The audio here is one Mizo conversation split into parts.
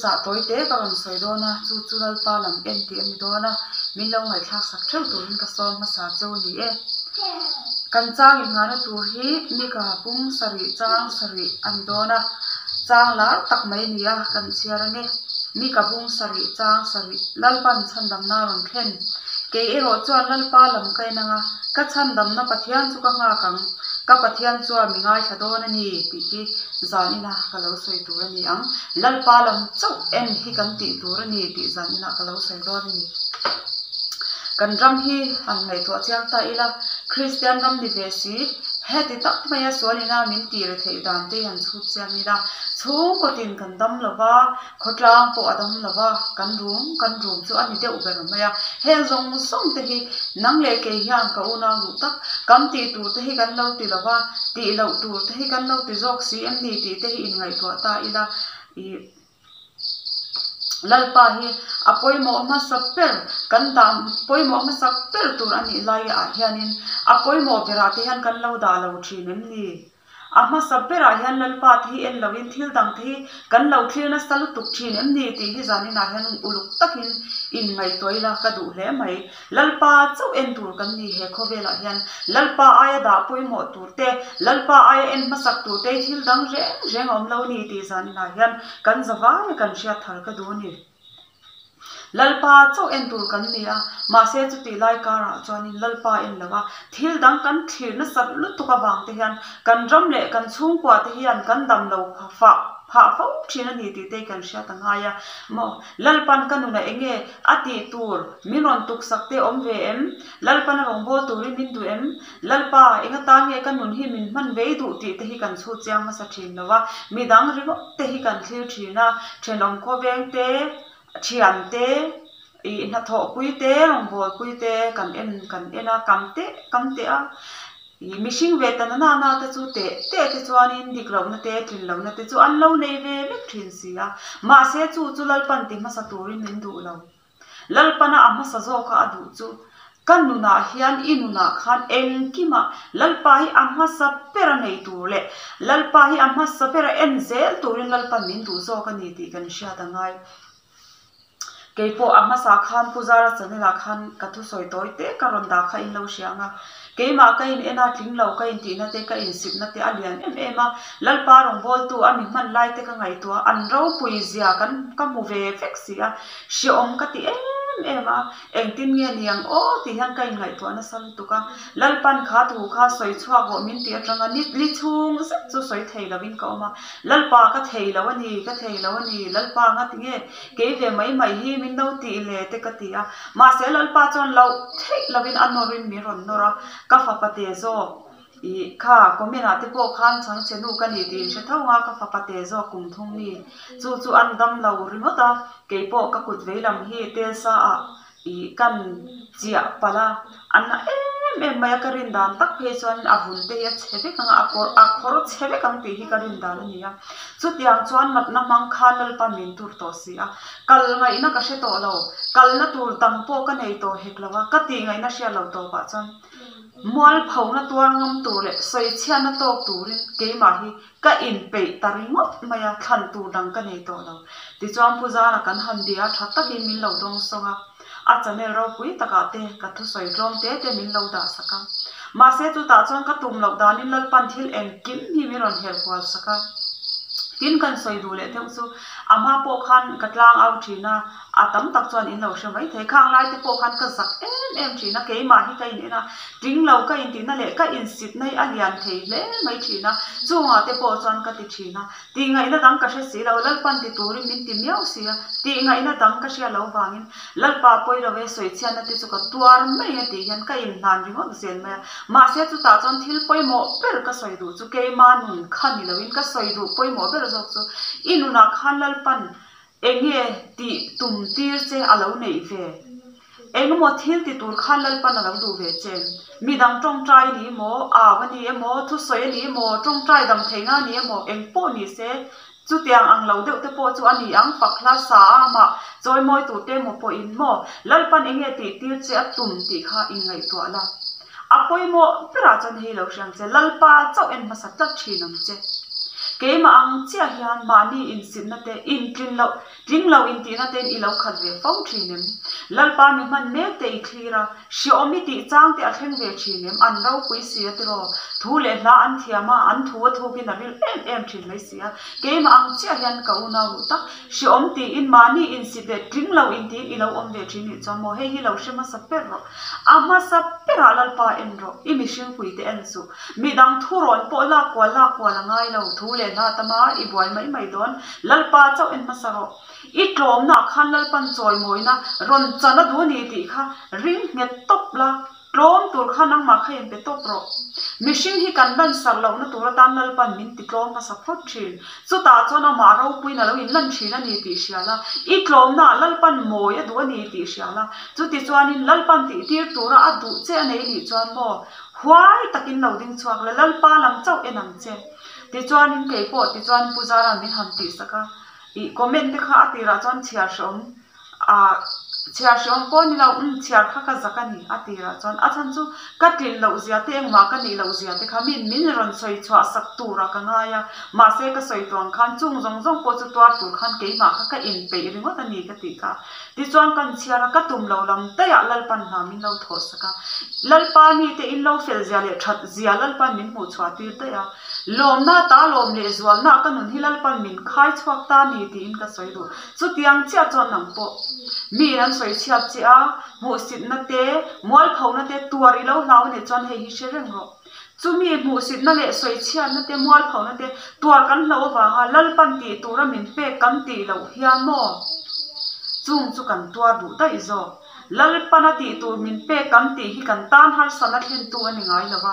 Thuchah tawi te ka rawn sawi dawn a, chu chu Lalpa lam en tih a ni dawn a, min lo ngaihthlak sak theuh turin ka sawm hmasa cheu a ni e. Kan chang inngahna tur hi Mika pung sarih chang sarih a ni dawn a, chang lar tak mai a ni a, kan chhiar ange. Mika bung sarih chang sarih Lalpan chhandamna a rawn thlen. Kei erawh chuan Lalpa lam ka en ang a, ka chhandamna Pathian chu ka nghak ang, ka Pathian chuan mi ngaithla dawn a ni tih hi zan ina ka lo sawi tur a ni ang. Lalpa lam chauh en hi kan tih tur a ni tih zan inah ka lo sawi dawn a ni. Kan ram hi han ngaihtuah chiang ta ila, Kristian ram ni ve si, heti tak maia sual ina min tih re theih dan te hi han chhut chiang ila, chhungkaw tin kan dam lo va, khawtlang pawh a dam lo va, kan rum kan rum chu a ni deuh ber mai a. Heng zawng zawng te hi nang leh kei hian ka unau duh tak, kan tih tur te hi kan lo ti lo va, Tih loh tur te hi kan lo ti zawk si em ni tih te hi inngaihtuah ta ila ih Lalpa hi a pawimawh hmasa ber kan dah pawimawh hmasa ber tur a nih lai ah hianin a pawimawh berah te hian kan lo dah lo thin em ni? A hmasa berah hian Lalpa te hi en loin thil dang te hi kan lo thlir nasa lutuk thin em ni tih hi zaninah hian uluk takin inngaihtuah ila ka duh hle mai. Lalpa chauh en tur kan ni he khawvelah hian Lalpa aia dah pawimawh tur te, Lalpa aia en hmasak tur te thil dang reng reng a awm lo ni tih zan inah hian kan zavaia kan hriat thar ka duh a ni. Lalpa chauh en tur kan ni a, mahse chutih lai karah chuanin Lalpa en lo a, thil dang kan thlir nasat lutuk avang te hian kan ram leh kan chhungkua te hian kan dam lo fah phah fo thin a ni tih te kan hriat a ngai a maw. Lalpan ka nunah enge a tih tur min rawn tuksak te awm ve em? Lalpan a rawn bawl turin min duh em? Lalpa, enga tan nge ka nun hi min hman vei duh tih te hi kan chhut chiang hmasa thin lo a, midang ringawt te hi kan thlir thin a, thenawm khawveng te, thian te, ih hnathawhpui te, rawngbawlpui te kan en kan en a, kam teh kam teh a. Ih mihring ve ta na na te chu teh teh te chuanin dik lohna te tlin lohna te chu an lo nei ve vek thin si a, mahse chu chu Lalpan ti hmasa turin min duh lo. Lalpana a hmasa zawka a duh chu ka nunah hian i nunah khan engkimah Lalpa hi a hmasa ber a nei tur leh Lalpa hi a hmasa ber a en zel turin Lalpan min duh zawk a ni tih kan hriat a ngai. Kei pawh a hmasa khan Pu Zara channel ah khan ka thusawi tawi te ka rawn dah kha in lo hria ang a, keimah ka in en a tling lo ka in tihna te ka in sitna te a lian em em a, Lalpa rawngbawltu a mi hman lai te ka ngaihtuah an ropui zia kan ka hmu ve vek si a, hreawm ka ti em em a, engtin nge ni ang aw tih hian ka in ngaihtuah nasa lutuk a, Lalpan kha thu kha sawi chhuak rawh min tih atanga ni li chhung zet chu sawi thei lovin ka awm a, Lalpa ka thei lo a ni, ka thei lo a ni, Lalpa nga ti nge kei ve mai mai hi min lo tih le te ka ti a, mahse Lalpa chuan loh theih lovin a nawrin min rawn nawr a, ka fapa te zawk ih kha comment ah te pawh khan chhangchhe nu ka ni tih in hre tho a, ka fapa te zawk kum thung mi chu chu an dam lo ringawt a, kei pawh ka kut veilam hi telsa ah Ih kan chiah palh a, a na em em mai a, ka rin dan tak phei chuan a vun te hi a chhe vek ang a, a kawr a khawr chhe vek ang tih hi ka rin dan a ni a. Chutiang chuan natna hmang khan Lalpa min tur tawh si a, kal ngaihna ka hre tawh lo, kalna tur dang pawh ka nei tawh hek lo a, ka tih ngaihna hriat loh tawpah chuan mualphona tuar ngam tur leh sawichhiatna tawk turin keimah hi Ka inpeih ta ringawt mai a, thlan tur dang ka nei tawh lo. Tichuan Pu Zara kan han bia tha takin min lo dawng sawng a, a channel ropui takah te ka thusawi tlawm te te min lo dah sak a. Mahse chutah chuan ka tum loh danin Lalpan thil engkim hi min rawn her kual sak a. Tin kan sawi duh leh deuh chu a hma pawh khan ka tlang au thin a, A tam tak chuan in lo hre mai thei. Khang lai te pawh khan ka zak em em thin a, keimah hi ka in en a, tling lo ka intihna leh ka insitna hi a lian thei hle mai thin a, chungah te pawh chuan ka ti thin a, tihngaihna dang ka hre si lo, Lalpan ti turin min ti miau si a, tihngaihna dang ka hria lo vangin Lalpa pawi lo e, sawichhiatna te chu ka tuar mai a tih hian ka inhlan ringawt zel mai a, mahse chutah chuan thil pawimawh ber ka sawi duh chu keima nun kha ni loin ka sawi duh pawimawh ber zawk chu i nunah khan Lalpan Enge tih tum tir che a lo neih ve? Engemaw thil ti tur khan Lalpan a lo duh ve che? Midang tawngtai a ni emaw, au a ni emaw, thusawi a ni emaw, tawngtai dam theihna a ni emaw, eng pawh ni se, chutiang ang lo deuh te pawh chu a ni ang, fak hla sa a amah chawimawi tur te emaw pawhin maw Lalpan enge tih tir che a tum tih kha inngaihtuah la. A pawimawh berah chuan hei lo hriang che, Lalpa chauh en hmasa tlat thin ang che. Keimah ang chiah hian mahni insitna te, intlin loh, tling lo intihna tein i lo khat ve fo thin em? Lalpa mi hman mek te i thlir a, hreawm i tih chang te a thleng ve thin em? An ropui si a tiraw? Thu leh hla an thiam a, an thu a thukin a ril em em thin mai si a. Keimah ang chiah hian ka unau duh tak, hreawm tiin mahni insit leh tling lo intiin i lo awm ve thin nih chuan maw hei hi lo hre hmasa ber rawh. A hmasa berah Lalpa en rawh, i mihringpui te en suh. Midang thu rawn pawh lak kual lak kual a ngai lo, thu leh hla tama i buai mai mai dawn, Lalpa chauh en hmasa rawh. I tlawmnaah khan Lalpan chawimawina rawn chan a duh a ni tih kha ring nghet tawp la, tlawm tur kha nangmah kha inpe tawp rawh. Mihring hi kan lansar lohna tur atan Lalpan min ti tlawm hmasa phawt thin. Chutah chuan amah ropuiin a lo inlan thin a ni tih hria la, i tlawmnaah Lalpan mawi a duh a ni tih hria la, chutichuanin Lalpan tihtir tura a duh che a nei nih chuan maw, Huai takin lo ding chhuak la, Lalpa lam chauh en ang che. Tichuanin kei pawh tichuan Pu Zara min han tihsak a, ih comment te kha a tirah chuan chhiar hrehawm ah chhiar hrehawm pawh ni lo, umm chhiar kha ka zak a ni a tirah chuan a chhan chu ka tlin loh zia te engmah ka nih loh zia te kha min min rawn sawi chhuah sak turah ka ngai a, mahse ka sawi tuang khan chung zawng zawng pawh chu tuar tur khan keimah kha ka inpeih ringawt a ni ka tih kha. Tichuan kan chhiar a, ka tum lo lam daih ah Lalpan hna min lo thawh sak a. Lalpa mite in lo fel zia leh that zia Lalpan min hmuh chhuah tir daih a. Lawmna ta lawm leh zualna ka nun hi Lalpan min khai chhuak ta ni tiin ka sawi duh. Chutiang chiah chuan nang pawh mi in an sawi chhiat che a, hmuhsitna te, mualphona te tuar i lo hlau a nih chuan hei hi hre reng rawh. Chumi hmuhsitna leh sawichhiatna te, mualphona te tuar kan hlauh avanga Lalpan tih tura min pek kan tih loh hian maw? Chung chu kan tuar duh daih zawk. Lalpana tih tur min pek kan tih hi kan tan harsatna thlentu a ni ngai lo va.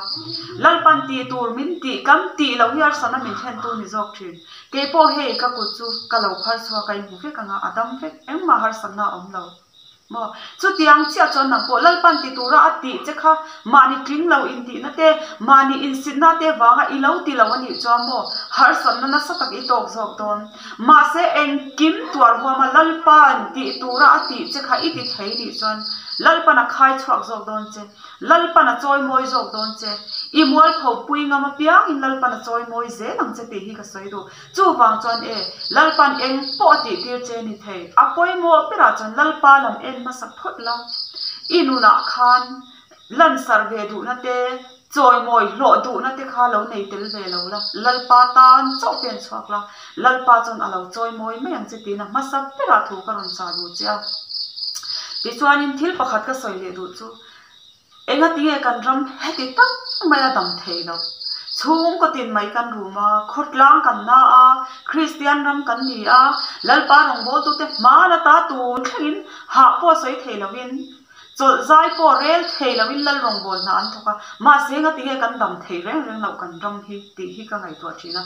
Lalpan tih tur min tih kan tih loh hi harsatna min thlentu ni zawk thin. Kei pawh hei ka kut chu ka lo phar chhuak a, i hmu vek anga a dam vek, engmah harsatna a awm lo. Maw? Chutiang chiah chuan nang pawh Lalpan ti tura a tih che kha mahni tling lo intihna te, mahni insitna te vanga i lo ti lo a nih chuan maw harsatna nasa tak i tawk zawk dawn. Mahse engkim tuar huama Lalpan tih tura a tih che kha i ti thei nih chuan Lalpan a khai chhuak zawk dawn che, Lalpan a chawi mawi zawk dawn che, i mualpho pui ngam apiangin Lalpan a chawi mawi zel ang che tih hi ka sawi duh. Chuvang chuan e, Lalpan eng pawh a tihtir che ni thei. A pawimawh berah chuan Lalpa lam en hmasa phawt la. I nunah khan lansarh ve duhna te, chawimawi hlawh duhna te kha lo nei tel ve lo la. Lalpa tan chauh pen chhuak la, Lalpa chuan a lo chawimawi mai ang che tiin a hmasa berah thu ka rawn chah duh che a. Tichuanin thil pakhat ka sawi leh duh chu, Engatinge kan ram heti tak mai a dam thei loh? Chhungkaw tin mai kan rum a, khawtlang kan na a, Kristian ram kan ni a, Lalpa rawngbawltute hma la ta tun thlengin hah pawh sawi thei lovin, chawlh zai pawh rel thei lovin Lal rawngbâwl hna an thawk a, mahse engatinge kan dam thei reng reng loh kan ram hi tih hi ka ngaihtuah thin a.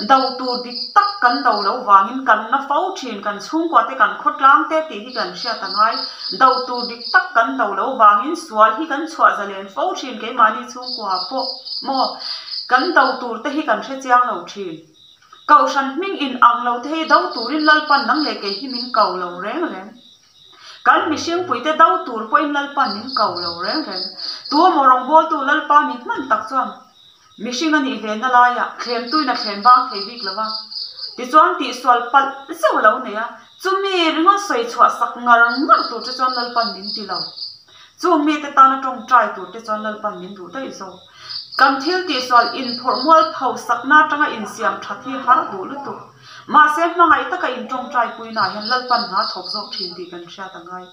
Do tur dik tak kan do loh vangin kan na fo thin, kan chhungkua te kan khawtlang te tih hi kan hriat a ngai. Do tur dik tak kan do loh vangin sual hi kan chhuah zalen fo thin keimahni chhungkua pawh maw kan do tur te hi kan hre chiang lo thin. Kohhran hming in ang lo te hi do turin Lalpan nang leh kei hi min ko lo reng reng. Kan mihringpuite do tur pawhin Lalpan min ko lo reng reng. Tuemaw rawngbawltu Lalpa min hman tak chuan Mihring a nih ve na laiah thlemtuin a thlem vang thei bik lo va, tichuan tihsual palh zeuh a lo nei a, chumi ringawt sawi chhuah sak ngar ngar tur te chuan Lalpan min ti lo. Chung mite tana tawngtai tur te chuan Lalpan min duh daih zawk. Kan thil tihsual inphawrh mual pho sakna atanga insiam that hi har duh lutuk. Mahse hmangaih taka intawngtai puinaah hian Lalpan hna thawk zawk thin tih kan hriat a ngai.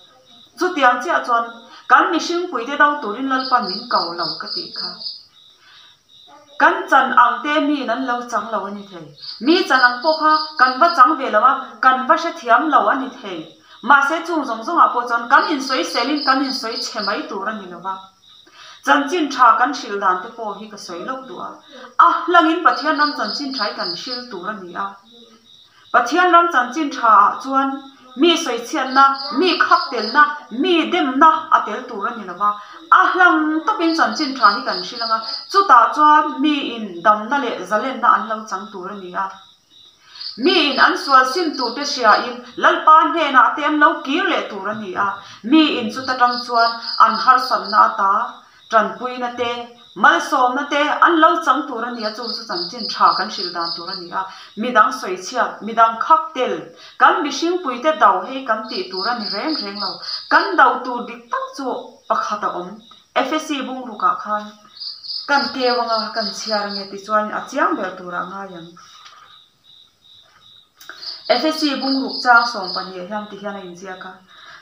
Chutiang chiah chuan kan mihringpuite do turin Lalpan min ko lo ka tih kha. Kan chan ang te miin an lo chang lo a ni thei. Mi chan ang pawh kha kan va chang ve lo a, kan va hrethiam lo a ni thei. Mahse chung zawng zawngah pawh chuan kan insawi selin kan insawi chhe mai tur a ni lo va. Chanchin tha kan hrilh dan te pawh hi ka sawi lawk duh a. A hlangin Pathian ram chanchin tha hi kan hril tur a ni a. Pathian ram chanchin tha ah chuan mi sawichhiatna, mi khak telna, mi demna a tel tur a ni lo va, a hlang tawpin chanchin tha hi kan hrilh ang a, chutah chuan miin damna leh zalenna an lo chang tur a ni a. Miin an sual sim turte hriain Lalpa hnenah te an lo kir leh tur a ni a, miin chuta tang chuan an harsatna ata tanpuina te, Malsawmna te an lo chang tur a ni a, chu chu chanchin tha kan hrilh dan tur a ni a, midang sawichhiat, midang khak tel, kan mihringpuite do hei kan tih tur a ni reng reng lo. Kan do tur dik tak chu pakhat a awm. Efesi bungrukah khan kan keu anga kan chhiar ange tichuan a chiang ber turah ngai ang. Efesi bungruk chang 12 hian ti hian a inziak a,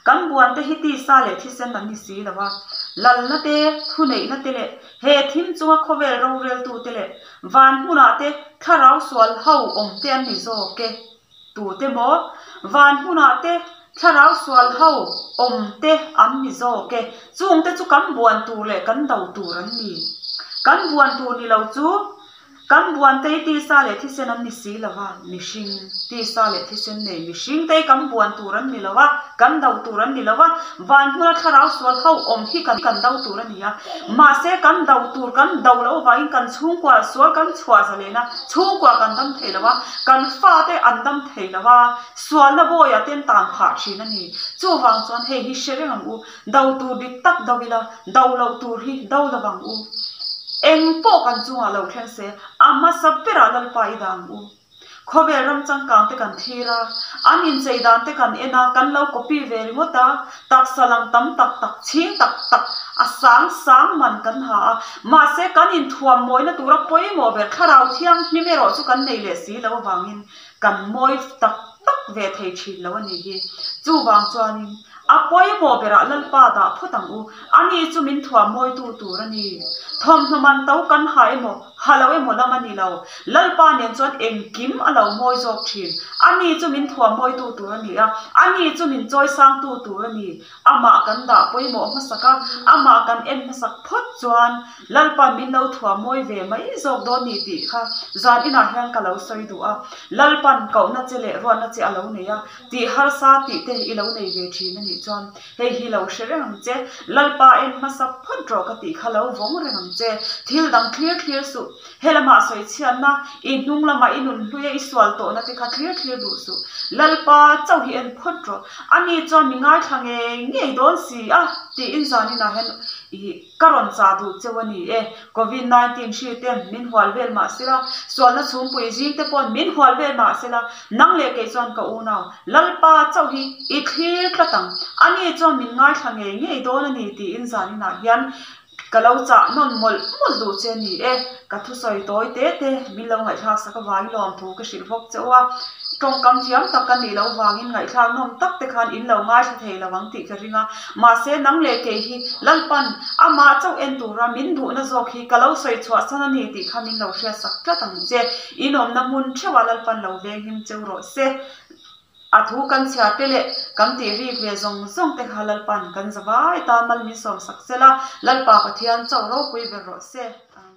Kan buan te hi tisa leh thisen an ni si lo a, lalna te, thuneihna te leh he thim chunga khawvel roreltu te leh van hmunah te thlarau sual ho awm te an ni zawk e. Tute maw? Van hmunah te thlarau sual ho awm te an ni zawk e. Chungte chu kan buan tur leh kan do tur an ni. Kan buan tur ni lo chu Kan buantei tisa leh thisen an ni si lo va, mihring tisa leh thisen nei mihringtei kan buan tur an ni lo va, kan do tur an ni lo va, van hmuna thlarau sual ho awm hi kan kan do tur a ni a. Mahse kan do tur kan do loh avangin kan chhungkua sual kan chhuah zalen a, chhungkua kan dam thei lo va, kan fate an dam thei lo va, sualna bawiah te an tan phah thin a ni. Chuvang chuan hei hi hre reng ang u, do tur dik tak do ila, Do loh tur hi do lo vang u. Eng pawh kan chungah lo thleng se, a hmasa berah Lalpa i dah ang u. Khawvel ram changkang te kan thlir a, an inchei dan te kan en a, kan lo copy ve ringawt a, taksa lang tam tak tak, chhing tak tak, a sang sang man kan ha a, mahse kan inthuam mawina tura pawimawh ber thlarau thianghlim erawh chu kan nei leh si lo avangin kan mawi tak tak ve thei thin lo a nih hi. Chuvang chuanin a pawimawh berah Lalpa dah phawt ang u, ani chu min thuam mawitu tur a ni. Thawmhnaw man to kan ha emaw, ha lo emaw lam a ni lo. Lalpa nen chuan engkim a lo mawi zawk thin. Ani chu min thuam mawitu tur a ni a, ani chu min chawisangtu tur a ni. Amah kan dah pawimawh hmasak a, amah kan en hmasak phawt chuan Lalpa'n min lo thuam mawi ve mai zawk dawn ni tih kha zan inah hian ka lo sawi duh a. Lalpa'n kohna che leh ruatna che a lo nei a, tih harsa tih te i lo nei ve thin a nih chuan hei hi lo hre reng ang che. Lalpa en hmasa phawt rawh ka tih kha lo vawng reng ang che. Thil dang thlir thlir suh. He lamah sawi chhiatna, i hnung lamah i nun hluia i sual tawhna te kha thlir thlir duh suh. Lalpa chauh hi en phawt rawh. Ani chuan mi ngaithla ngei ngei dawn si a, tiin zaninah hian i ka rawn chah duh cheu a ni e. Covid 19 hri te min hual vel mah sela, sualna chhungpui zing te paw'n min hual vel mah sela, nang leh kei chuan ka unau, Lalpa chauh hi i thlir tlat ang. Ani chuan min ngaithla ngei ngei dawn a ni, tiin zaninah hian Ka lo chah nawn mawlh mawlh duh che ni e, ka thusawi tawi te te min lo ngaihthlak sak avangin lawmthu ka hrilh bawk che u a, tawngkam thiam tak ka nih loh vangin ngaihthlak nawm tak te khan in lo ngaithla thei lo ang tih ka ring a, mahse nang leh kei hi Lalpan amah chauh en tura min duhna zawk hi ka lo sawi chhuah san a ni tih kha min lo hriatsak tlat ang che, in awmna hmun theuhah Lalpan lo venghim cheu rawh se. A thu kan chhiar te leh kan tih rik ve zawng zawng te kha Lalpa'n kan zavai tan mal min sawmsak sela, Lalpa Pathian chauh ropui ber rawh se. Amen.